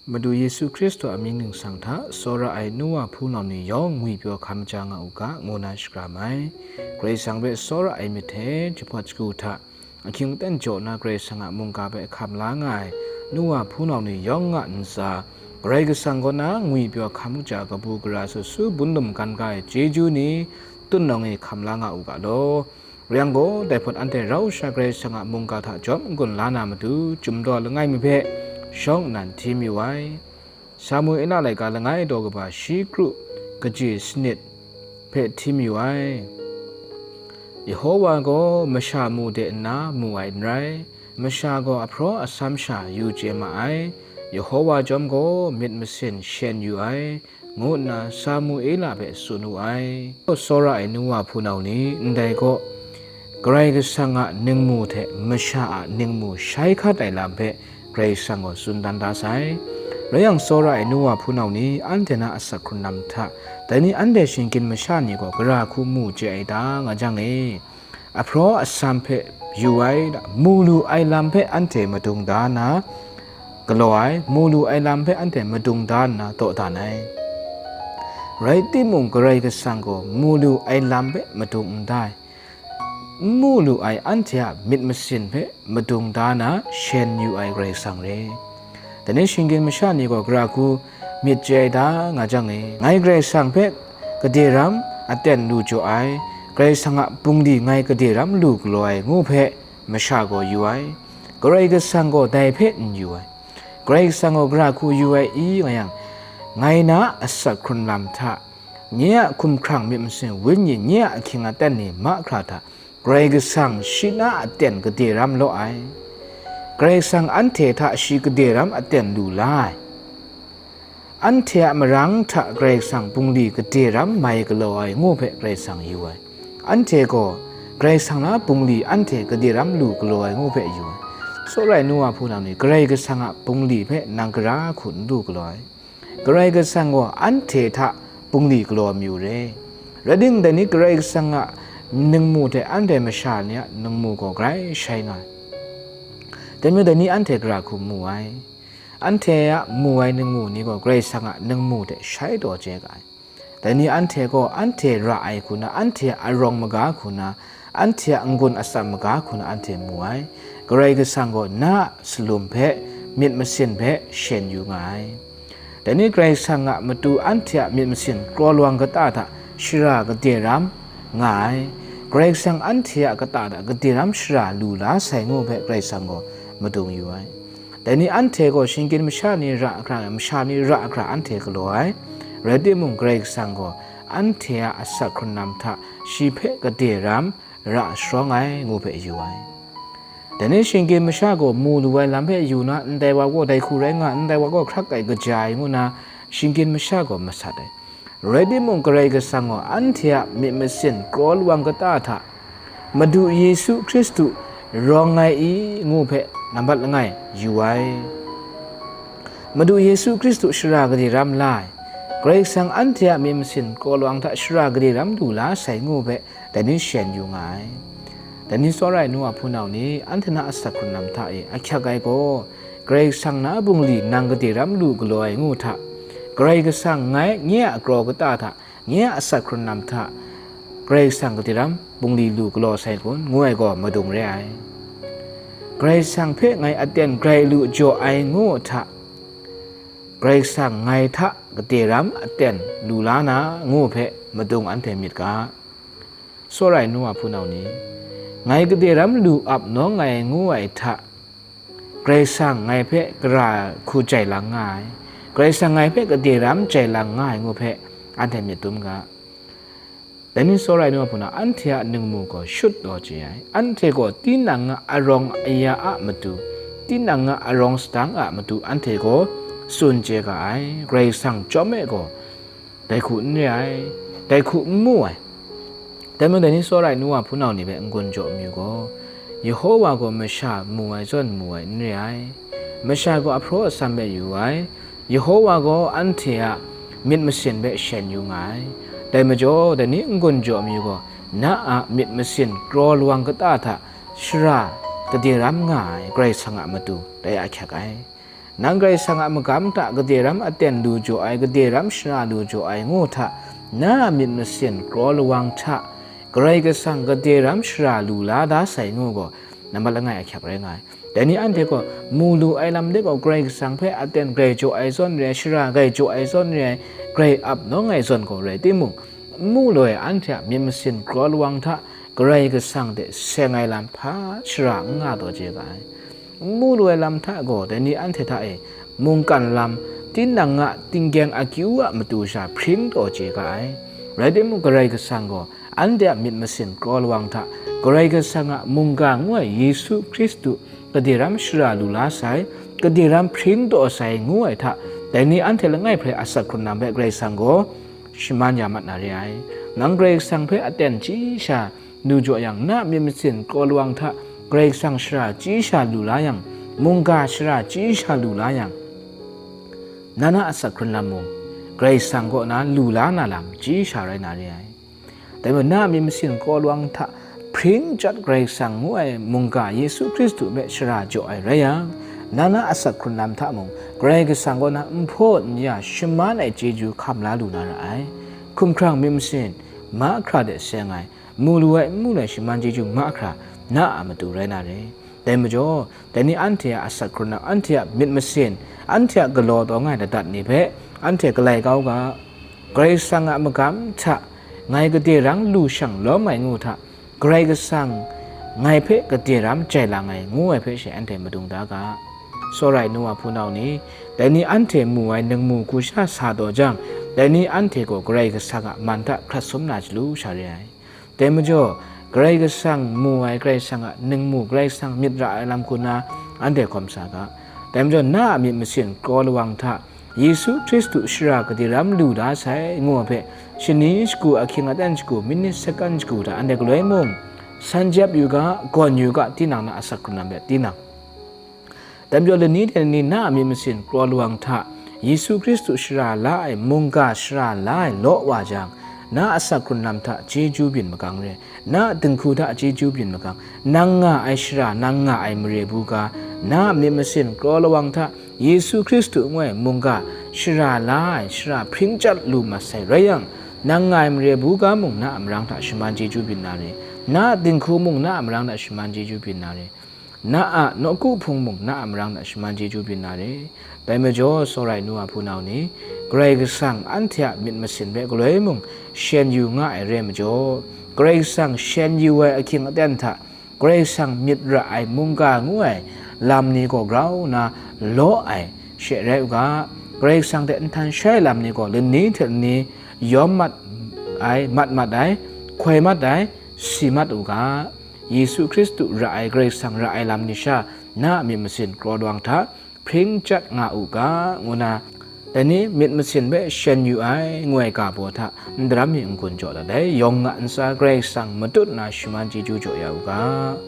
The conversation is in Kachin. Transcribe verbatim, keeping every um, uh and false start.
Madu Yesu Hkristu a mying ningsang hta tsawra ai nu wa hpunau ni yawng ngwipyaw hkam ja nga u ga, ngu na shakram ai. Karai Kasang hpe tsawra ai myit hte jahpawt shagu hta ahkying aten jaw na Karai Kasang a mungga hpe hkam la nga ai nu wa hpunau ni yawng a ntsa, Karai Kasang kaw na ngwipyaw hkam kaja kabu gara sut su bun lum gan ga ai chyeju ni tut nawng e hkam la nga u ga law. Rai yang gaw, dai hpawt anhte rau sha Karai Kasang a mungga hta jawm n-gun la na matu, chyum daw langai mi hpe shawng nnan hti mayu ai. Samuela laika langai daw kaba shi kru kaji sanit hpe hti mayu ai. Yehowa gaw masha mu de nna mu ai n rai, masha gaw ahpraw asam sha yu chye ma ai, Yehowa chyawm gaw myit masin shen yu ai, ngu nna Samuela hpe tsun wu ai. Tsawra ai nu wa hpunau ni ndai gaw, Karai Kasang a ningmu hte masha a ningmu shai hkat ai lam hpe Karai Kasang gaw tsun dan da sai. Rai yang, tsawra ai nu wa hpunau ni anhte na asak hkrun lam hta, dai ni anhte shinggyim masha ni gaw gara hku mu chye ai ta, nga jang e, ahpraw asam hpe yu ai, mu lu ai lam hpe anhte madung da nna galaw ai, mu lu ai lam hpe anhte madung da nna dawdan ai. Rai timung, Karai Kasang gaw mu lu ai lam hpe madung n da ai, n mu lu ai anhte a myit masin hpe madung da na shen yu ai Karai Kasang re. Dai ni shinggyim masha ni gaw gara hku myit chye ai ta, nga jang e, ngai Karai Kasang hpe gade ram aten lu jaw ai, Karai Kasang a bungli ngai gade ram lu galaw ai, ngu hpe masha gaw yu ai, Karai Kasang gaw dai hpe n yu ai. Karai Kasang gaw gara hku yu ai i, nga yang, ngai na asak hkrun lam hta, nye a hkumhkrang myit masin wenyi, nye a ahkying aten ni mahkra hta, Karai Kasang shi na aten gade ram law ai. Karai Kasang anhte hta shi gade ram aten lu la ai. Anhte a marang hta Karai Kasang bungli gade ram mai galaw ai, ngu hpe Karai Kasang yu ai. Anhte gaw Karai Kasang na bungli anhte gade ram lu galaw ai, ngu hpe yu ai. Tsawra ai nu wa hpunau ni, Karai Kasang a bungli hpe nang gara hku n lu galaw ai. Karai Kasang gaw anhte hta bungli galaw mayu re. Rai timung, dai ni Karai Kasang a ningmu hte anhte masha ni a ningmu gaw grai shai nga ai. Dai majaw, dai ni anhte gara hku mu ai. Anhte a mu ai ningmu ni gaw Karai Kasang a ningmu hte shai taw chye ga ai. Dai ni anhte gaw anhte ra ai hku na, anhte a arawng maga hku na, anhte a n-gun atsam maga hku na anhte mu ai. Karai Kasang gaw na a salum hpe, myit masin hpe shen yu nga ai. Dai ni Karai Kasang a matu anhte a myit masin kraw lawang kata hta shara gade ram nga ai. Karai Kasang anhte a kata hta gade ram shara lu la sai, ngu hpe Karai Kasang gaw madung yu ai. Dai ni anhte gaw shinggyim masha ni ra hkra, masha ni ra hkra anhte galaw ai. Rai timung, Karai Kasang gaw anhte a asak hkrun lam hta shi hpe gade ram ra sharawng ai, ngu hpe yu ai. Dai ni shinggyim masha gaw mu lu ai lam hpe yu na, ndai wa gaw dai hku rai nga, ndai wa gaw hkrak ai kaja ai, ngu na shinggyim masha gaw masat ai. Rai timung, Karai Kasang gaw anhte a myit masin kraw lawang kata hta Madu Yesu Hkristu rawng ai i, ngu hpe nambat langai yu ai. Madu Yesu Hkristu shara gade ram la ai. Karai Kasang anhte a myit masin kraw lawang hta shara gade ram lu la sai, ngu hpe dai ni shen yu nga ai. Dai ni tsawra ai nu wa hpunau ni, anhte na asak hkrun lam hta e ahkyak ai gaw, Karai Kasang na bungli nang gade ram lu galaw ai ngu hta, Karai Kasang ngai nye a kraw kata hta, nye a asak hkrun lam hta, Karai Kasang gade ram bungli lu galaw sai kun, ngu ai gaw madung re ai. Karai Kasang hpe ngai aten grai lu jaw ai ngu hta, Karai Kasang ngai hta gade ram aten lu la na, ngu hpe madung anhte myit ga. Tsawra ai nu wa hpunau ni, ngai gade ram lu ap nawng ai ngu ai hta, Karai Kasang ngai hpe gara hku jai lang nga ai, Karai Kasang ngai hpe gade ram jai lang nga ai ngu hpe anhte myit dum ga. Dai ni tsawra ai nu wa hpunau, anhte a ningmu gaw shut taw chye ai. Anhte gaw tinang a arawng aya a matu, tinang a arawng sadang a matu anhte gaw tsun chye ga ai. Karai Kasang chyawm e gaw, dai hku n re ai, dai hku n mu ai. Dai majaw, dai ni tsawra ai nu wa hpunau ni hpe n-gun jaw mayu gaw, Yehowa gaw masha mu ai zawn mu ai n re ai. Masha gaw ahpraw atsam hpe yu ai. Yehowa gaw anhte a myit masin hpe shen yu nga ai. Dai majaw, dai ni n-gun jaw mayu gaw, na a myit masin kraw lawang kata hta shara gade ram nga ai Karai Kasang a matu dai ahkyak ai. Nang Karai Kasang a magam hta gade ram aten lu jaw ai, gade ram shara lu jaw ai ngu hta, na a myit masin kraw lawang hta Karai Kasang gade ram shara lu la da sai ngu gaw, nambat langai ahkyak rai nga ai. Dai ni anhte gaw, mu lu ai lam de gaw Karai Kasang hpe aten grai jaw ai zawn re ai, shara grai jaw ai zawn re ai, grai ap nawng ai zawn gaw rai timung, n mu lu ai anhte a myit masin kraw lawang hta Karai Kasang hte seng ai lam hpa shara n nga taw chye ga ai. N mu lu ai lam hta gaw, dai ni anhte hta e mungkan lam, tinang a tinggyeng akyu a matu sha hpring taw chye ga ai. Rai timung, Karai Kasang gaw anhte a myit masin kraw lawang hta Karai Kasang a mungga ngu ai Yesu Hkristu gade ram shara lu la sai, gade ram hpring taw sai ngu ai hta, dai ni anhte langai hpe asak hkrun lam hpe Karai Kasang gaw shaman ya mat na re ai. Nang Karai Kasang hpe aten chyi sha lu jaw yang, na a myit masin kraw lawang hta Karai Kasang shara chyi sha lu la yang, mungga shara chyi sha lu la yang, na na asak hkrun lam mung, Karai Kasang kaw na lu la na lam chyi sha rai na re ai. Dai majaw, na a myit masin kraw lawang hta hpring chyat Karai Kasang ngu ai mungga Yesu Hkristu hpe shara jaw ai rai yang, na na asak hkrun lam hta mung, Karai Kasang kaw na n hpaw n ya shaman ai chyeju hkam la lu na ra ai. Hkumhkrang myit masin mahkra de seng ai, mu lu ai, n mu lu ai shaman chyeju mahkra na a matu rai na re. Dai majaw, dai ni anhte a asak hkrun lam, anhte a myit masin, anhte a galaw taw nga ai ladat ni hpe anhte galai kau ga. Karai Kasang a magam hta ngai gade rang lu shang lawm ai ngu hta, Karai Kasang ngai hpe gade ram jai lang ai ngu ai hpe she anhte madung da ga. Tsawra ai nu wa hpunau ni, dai ni anhte mu ai ningmu hku sha sa taw jang, dai ni anhte gaw Karai Kasang a man hta hkrat sum na chyalu sha re ai. Dai majaw, Karai Kasang mu ai, Karai Kasang a ningmu, Karai Kasang myit ra ai lam hku na anhte hkawm sa ga. Dai majaw, na a myit masin kraw lawang hta Yesu Hkristu shara gade ram lu da sai ngu ai hpe, shani shagu, ahkying aten shagu, minit sakan shagu hta anhte galoi mung san jep yu ga, gawn yu ga, tinang na asak hkrun lam hpe tinang. Dai majaw, lani de lani na a myit masin kraw lawang hta Yesu Hkristu shara la ai, mungga shara la ai law wa jang, na asak hkrun lam hta chyeju byin magang re, na dinghku hta chyeju byin magang, nang nga ai shara, nang nga ai mare bu ga, na a myit masin kraw lawang hta Yesu Hkristu ngu ai mungga shara la ai, shara hpring chyat lu mat sai rai yang, nang nga ai mare bu ga mung na a marang hta shaman chyeju byin na re, na dinghku mung na a marang hta shaman chyeju byin na re. Na a nawku hpung mung na a marang hta shaman chyeju byin na re. Dai majaw, tsawra ai nu wa hpunau ni, Karai Kasang anhte a myit masin hpe galoi mung shen yu nga ai re majaw, Karai Kasang shen yu ai ahkying aten hta, Karai Kasang myit ra ai mungga ngu ai lam ni gaw grau nna law ai she rai u ga. Karai Kasang hte nhtan shai ai lam ni gaw lani hte lani yawm mat ai, mat mat ai, hkoi mat ai, si mat u ga. Yesu Hkristu ra ai Karai Kasang ra ai lam ni sha, na a myit masin kraw lawang hta hpring chyat nga u ga, ngu na, dai ni myit masin hpe shen yu ai, ngu ai ga baw hta n daram mi n-gun jaw dat ai, yawng nga ntsa Karai Kasang matut nna shaman chyeju jaw ya u ga.